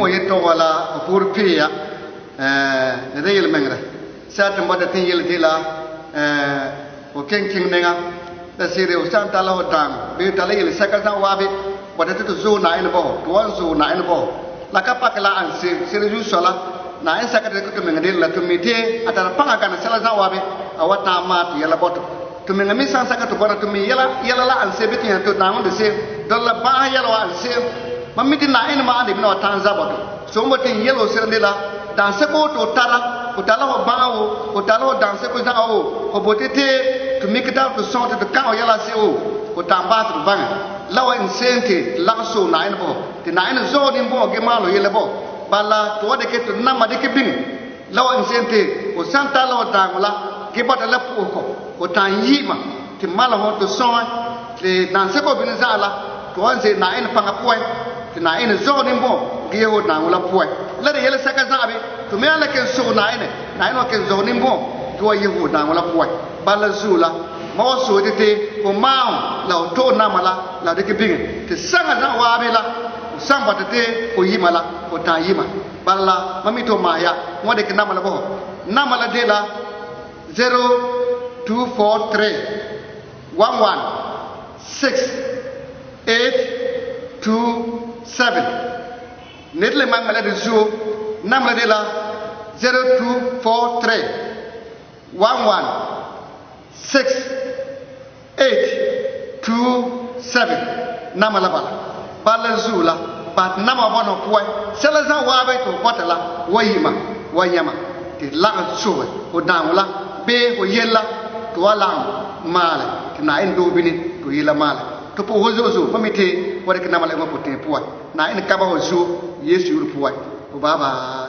wã yetɔg wã la f pʋʋr peeya. La de yelemɛŋɛrɛ. Sɛla tɩ m bɔta tɩ n yele dela, fo ken kẽng nẽŋa. La se'ere fo sãn tara la fo dãaŋɔ bɩ fo tara la yel-sɛka zã waabe bɔta tɩ tɩ zoog Na'ayenɛ bɔ fo, tɩ wan zoog Na'ayenɛ bɔ fo. La ka pakɛ la ãn se'em, se'ere zuo sɔ la, Na'ayenɛ sɛka tɩ dɩkɛ tɩ mẽŋa dele la, tɩ mi tɩ a tara pãŋa gãnna sɛla zã waabe, a wa tã'an maag tɩ yɛla bɔ tɔ. Tɩ mẽŋa mẽ sãn sakɛ tɩ bɔna tɩ mi yɛla, yɛla la ãn se'em bɩ tɩ yẽ tɩ dãaŋɔ n de se'em, dɔla la bã'asɛ yɛla wa ãn se'em. Mam mi tɩ Na'ayenɛ ma'a n de mina wa tã'an zabɔ tɔ. Soo n botɩ n yele fo sɩra de la, dãan-sɛka woo tɩ fo tara, fo tara la fo bã'a woo, fo tara la fo dãan-sɛko zã'a woo, fo botɩ tɩ tɩ mik taaba tɩ sõŋ tɩ tɩ kã fo yɛla se'em woo, fo ta'an basɛ tɩ tɩ bãŋɛ la wa ẽn se'em tɩ tɩ lagɩm soog Na'ayenɛ bɔ fo, tɩ Na'ayenɛ zɔ fo nimbɔ̃'ɔ ge maal fo yelle bɔ fo. Bala, tɩ wa dɩkɛ tɩ nãma dɩkɛ bĩŋe la wa ẽn se'em tɩ fo sãn tara la fo dãaŋɔ la ge bɔta la pʋ'ʋsgɔ, fo ta'an yi'ima tɩ malɛ fo tɩ sõŋɛ tɩ dãan-sɛka woo bĩni zã'a la, tɩ wan ze'ele Na'ayenɛ paŋa poan, tɩ Na'ayenɛ zɔ ho ninbɔn'ɔn ge yehe ho daaŋɔ la poan. La de yelesɛka za'a bɛ? To mea la ken soge Na'ayenɛ, Na'ayenɛ wan ken zɔ ho ninbɔn'ɔn ge wan yehe ho daaŋɔ la poan. Bala la zuo la, ma wan soge te te ho maahom la ho to'o na'ma la, la dekɛ biŋe te saŋa za'a waabe la, ho san bɔta te ho yi ma la, ho ta'an yi ma. Bala la, mam mi te ho maahɛ ya, n wan dekɛ na'ma la bo ho. Na'ma la dela 0243 11 6 8 2 7. Ned le ŋma la de zuo nam la dela 0 2 4 3 1 1 6 8 2 7 nama la bala. Bala la zuo la, ba nama bɔna poan sɛla za'a waabi ti ho bɔta la wa yima wa yãma ti laɣum soge ho daaŋɔ la bee ho yele la ti wa laɣum maalɛ ti Naayinɛ doose bini ti ho yele la maalɛ. To pu'usa ho zo'e zo'e ho mi ti ho dekɛ nama la eŋɛ putɛ̃ poan. Naayinɛ kã ba ho zuo Yesu yu'urɛ poan. Bye bye.